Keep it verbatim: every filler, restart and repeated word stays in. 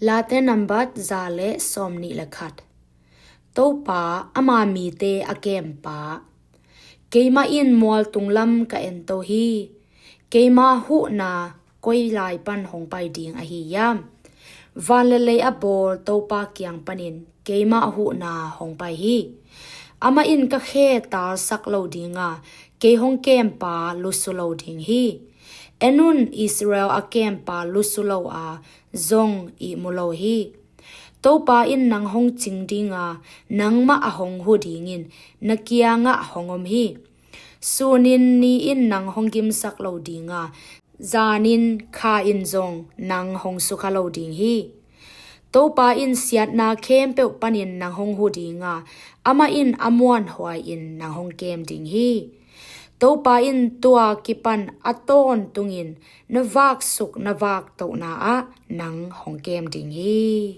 Late nambat za le sawmnih le khat. Topa ama mite a kempa. Keimah in mualtung lam ka ento hi. Keima huhna koi lai pan hong pai ding ahi hiam? Van le lei a bawl Topa kiang panin keima huhna hong pai hi. Amah in ka khe talsak lo dinga, kei hong kempa lusu lo ding hi. En un, Israel a kempa lusu lo a, zong ihmu lo hi. Topa in nang hong cing dinga, nangmah a hong hu dingin na kiangah hong om hi. Sunin ni in nang hong gimsak lo dinga, zanin kha in zong nang hong sukha lo ding hi. Topa in siatna khempeuh panin nang hong hu dinga, amah in a muanhuai in nang hong kem ding hi. Topa in tua kipan a tawntungin na vaksuk na vaktohna ah nang hong kem ding hi.